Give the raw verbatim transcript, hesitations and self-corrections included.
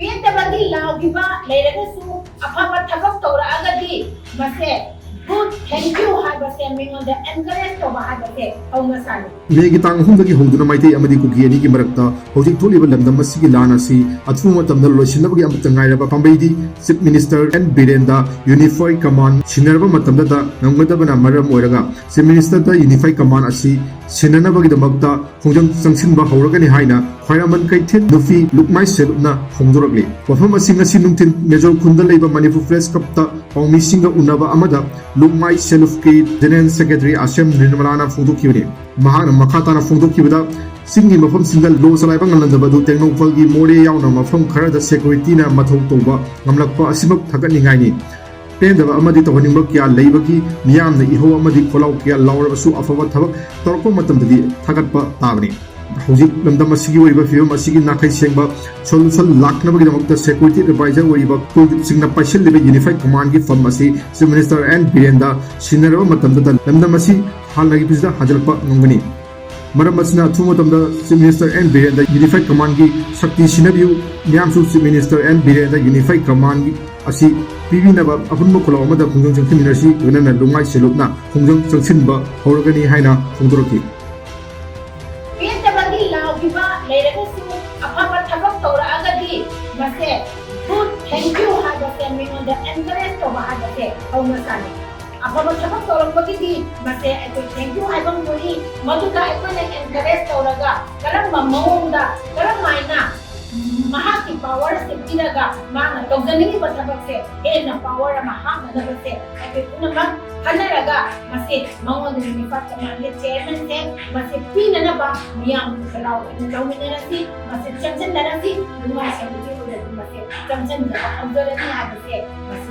ꯄꯦꯟꯗꯕꯒꯤ ꯂꯥꯎꯈꯤꯕ ꯂꯩꯔꯒꯁꯨ ꯑꯐꯕ ꯊꯕꯛ ꯇꯧꯔꯛꯑꯒꯗꯤ ꯃꯁꯦ good, thank you ꯍꯥꯏꯕꯁꯦ, ꯃꯤꯉꯣꯟꯗ encourage ꯇꯧꯕ ꯍꯥꯏꯕꯁꯦ ꯍꯧꯅ ꯁꯥꯅꯤ꯫ ꯃꯦꯒꯤ ꯇꯥꯡ ꯑꯍꯨꯝꯗꯒꯤ ꯍꯧꯗꯨꯅ ꯃꯩꯇꯩ ꯑꯃꯗꯤ ꯀꯨꯀꯤ ꯑꯅꯤꯒꯤ ꯃꯔꯛꯇ ꯍꯧꯖꯤꯛ ꯊꯣꯛꯂꯤꯕ ꯂꯝꯗꯝ ꯑꯁꯤꯒꯤ ꯂꯥꯟ ꯑꯁꯤ ꯑꯊꯨꯕ ꯃꯇꯝꯗ ꯂꯣꯏꯁꯤꯟꯅꯕꯒꯤ ꯑꯃꯠꯇ ꯉꯥꯏꯔꯕ ꯄꯥꯝꯕꯩꯗꯤ Chief Minister N Biren ꯗ unified command ꯁꯤꯟꯅꯔꯕ ꯃꯇꯝꯗꯇ ꯉꯝꯒꯗꯕꯅ ꯃꯔꯝ ꯑꯣꯏꯔꯒ Chief Minister ꯗ unified command ꯑꯁꯤ ꯁꯤꯟꯅꯅꯕꯒꯤꯗꯃꯛꯇ ꯈꯣꯡꯖꯪ ꯆꯪꯁꯤꯟꯕ ꯍꯧꯔꯒꯅꯤ ꯍꯥꯏꯅ ꯈ꯭ꯋꯥꯏꯔꯥꯛꯃꯟ ꯀꯩꯊꯦꯜ ꯅꯨꯄꯤ ꯂꯨꯛꯃꯥꯏ ꯁꯦꯂꯨꯞꯅ ꯐꯣꯡꯗꯣꯔꯛꯂꯤ꯫ ꯋꯥꯐꯝ ꯑꯁꯤ ꯉꯁꯤ ꯅꯨꯡꯊꯤꯜ ꯃꯦꯖꯣꯔ ꯈꯨꯟꯗ ꯂꯩꯕ ꯃꯅꯤꯄꯨꯔ ꯄ꯭ꯔꯦꯁ ꯀ꯭ꯂꯕꯇ ꯄꯥꯎꯃꯤꯁꯤꯡꯒ ꯎꯅꯕ ꯑꯃꯗ ꯂꯨꯛꯃꯥꯏ ꯁꯦꯂꯨꯞꯀꯤ ꯖꯦꯅꯔꯦꯜ ꯁꯦꯀ꯭ꯔꯦꯇꯔꯤ ꯑꯁꯦꯝ ꯅꯤꯔꯃꯂꯥꯅ ꯐꯣꯡꯗꯣꯛꯈꯤꯕꯅꯤ꯫ ꯃꯍꯥꯛꯅ ꯃꯈꯥ ꯇꯥꯅ ꯐꯣꯡꯗꯣꯛꯈꯤꯕꯗ, ꯆꯤꯡꯒꯤ ꯃꯐꯝꯁꯤꯡꯗ ꯂꯣ ꯆꯂꯥꯏꯕ ꯉꯝꯂꯝꯗꯕ ꯑꯗꯨ ꯇꯦꯡꯅꯧꯄꯜꯒꯤ ꯃꯣꯔꯦ ꯌꯥꯎꯅ ꯃꯐꯝ ꯈꯔꯗ ꯁꯦꯀ꯭ꯌꯨꯔꯤꯇꯤꯅ ꯃꯊꯧ ꯇꯧꯕ ꯉꯝꯂꯛꯄ ꯑꯁꯤꯃꯛ ꯊꯥꯒꯠꯅꯤꯡꯉꯥꯏꯅꯤ꯫ ꯄꯦꯟꯗꯕ ꯑꯃꯗꯤ ꯇꯧꯍꯟꯅꯤꯡꯕ ꯀꯌꯥ ꯂꯩꯕꯒꯤ ꯃꯤꯌꯥꯝꯅ ꯏꯍꯧ ꯑꯃꯗꯤ ꯈꯣꯜꯂꯥꯎ ꯀꯌꯥ ꯂꯥꯎꯔꯕꯁꯨ ꯑꯐꯕ ꯊꯕꯛ ꯇꯧꯔꯛꯄ ꯃꯇꯝꯗꯗꯤ ꯊꯥꯒꯠꯄ ꯇꯥꯕꯅꯤ꯫ ꯍꯧꯖꯤꯛ ꯂꯝꯗꯝ ꯑꯁꯤꯒꯤ ꯑꯣꯏꯕ ꯐꯤꯕꯝ ꯑꯁꯤꯒꯤ ꯅꯥꯈꯩ ꯁꯦꯡꯕ solution ꯂꯥꯛꯅꯕꯒꯤꯗꯃꯛꯇ security advisor ꯑꯣꯏꯔꯤꯕ ꯀꯨꯜꯗꯤꯞ ꯁꯤꯡꯅ ꯄꯥꯏꯁꯤꯜꯂꯤꯕ unified command ꯒꯤ ꯐꯝ ꯑꯁꯤ Chief Minister N Biren ꯗ ꯁꯤꯟꯅꯔꯕ ꯃꯇꯝꯗꯇ ꯂꯝꯗꯝ ꯑꯁꯤ ꯍꯥꯟꯅꯒꯤ ꯐꯤꯕꯝꯗ ꯍꯟꯖꯤꯜꯂꯛꯄ ꯉꯝꯒꯅꯤ꯫ ꯃꯔꯝ ꯑꯁꯤꯅ ꯑꯊꯨꯕ ꯃꯇꯝꯗ Chief Minister N Biren ꯗ unified command ꯒꯤ ꯁꯛꯇꯤ ꯁꯤꯟꯅꯕꯤꯌꯨ꯫ ꯃꯤꯌꯥꯝꯁꯨ Chief Minister N Biren ꯗ unified command ꯑꯁꯤ ꯄꯤꯕꯤꯅꯕ ꯑꯄꯨꯟꯕ ꯈꯨꯜꯂꯥꯎ ꯑꯃꯗ ꯈꯣꯡꯖꯪ ꯆꯪꯁꯤꯟꯃꯤꯟꯅꯁꯤ꯫ ꯂꯣꯏꯅꯅ ꯂꯨꯛꯃꯥꯏ ꯁꯦꯂꯨꯞꯅ ꯈꯣꯡꯖꯪ ꯆꯪꯁꯤꯟꯕ ꯍꯧꯔꯒꯅꯤ ꯍꯥꯏꯅ ꯐꯣꯡꯗꯣꯔꯛꯈꯤ꯫ ꯄꯦꯟꯗꯕꯒꯤ ꯂꯥꯎꯈꯤꯕ ꯂꯩꯔꯒꯁꯨ ꯑꯐꯕ ꯊꯕꯛ ꯇꯧꯔꯛꯑꯒꯗꯤ ꯃꯁꯦ good, thank you ꯍꯥꯏꯕꯁꯦ, ꯃꯤꯉꯣꯟꯗ encourage ꯇꯧꯕ ꯍꯥꯏꯕꯁꯦ ꯍꯧꯅ ꯁꯥꯅꯤ꯫ ꯑꯐꯕ ꯊꯕꯛ ꯇꯧꯔꯛꯄꯒꯤꯗꯤ ꯃꯁꯦ ꯑꯩꯈꯣꯏ thank you ꯍꯥꯏꯐꯝ ꯊꯣꯛꯏ꯫ ꯃꯗꯨꯗ ꯑꯩꯈꯣꯏꯅ encourage ꯇꯧꯔꯒ ꯀꯔꯝꯕ ꯃꯑꯣꯡꯗ, ꯀꯔꯝ ꯍꯥꯏꯅ ꯃꯍꯥꯛꯀꯤ power ꯁꯦ ꯄꯤꯔꯒ ꯃꯥꯅ ꯇꯧꯖꯅꯤꯡꯉꯤꯕ ꯊꯕꯛꯁꯦ ꯍꯦꯟꯅ power ꯑꯃ ꯍꯥꯞꯅꯅꯕꯁꯦ ꯑꯩꯈꯣꯏ ꯄꯨꯝꯅꯃꯛ ꯈꯟꯅꯔꯒ ꯃꯁꯦ ꯃꯉꯣꯟꯗ unified command ꯒꯤ chairman ꯁꯦ ꯃꯁꯦ ꯄꯤꯅꯅꯕ ꯃꯤꯌꯥꯝꯒꯤ ꯈꯣꯜꯂꯥꯎ ꯑꯣꯏꯅ ꯇꯧꯃꯤꯟꯅꯔꯁꯤ꯫ ꯃꯁꯦ ꯆꯪꯁꯤꯟꯅꯔꯁꯤ꯫ ꯅꯨꯡꯉꯥꯏ ꯁꯪꯕꯒꯤ ꯑꯣꯏꯅꯗꯤ ꯃꯁꯦ ꯆꯪꯁꯤꯟꯖꯕ ꯍꯧꯖꯔꯅꯤ ꯍꯥꯏꯕꯁꯦ ꯃꯁꯤ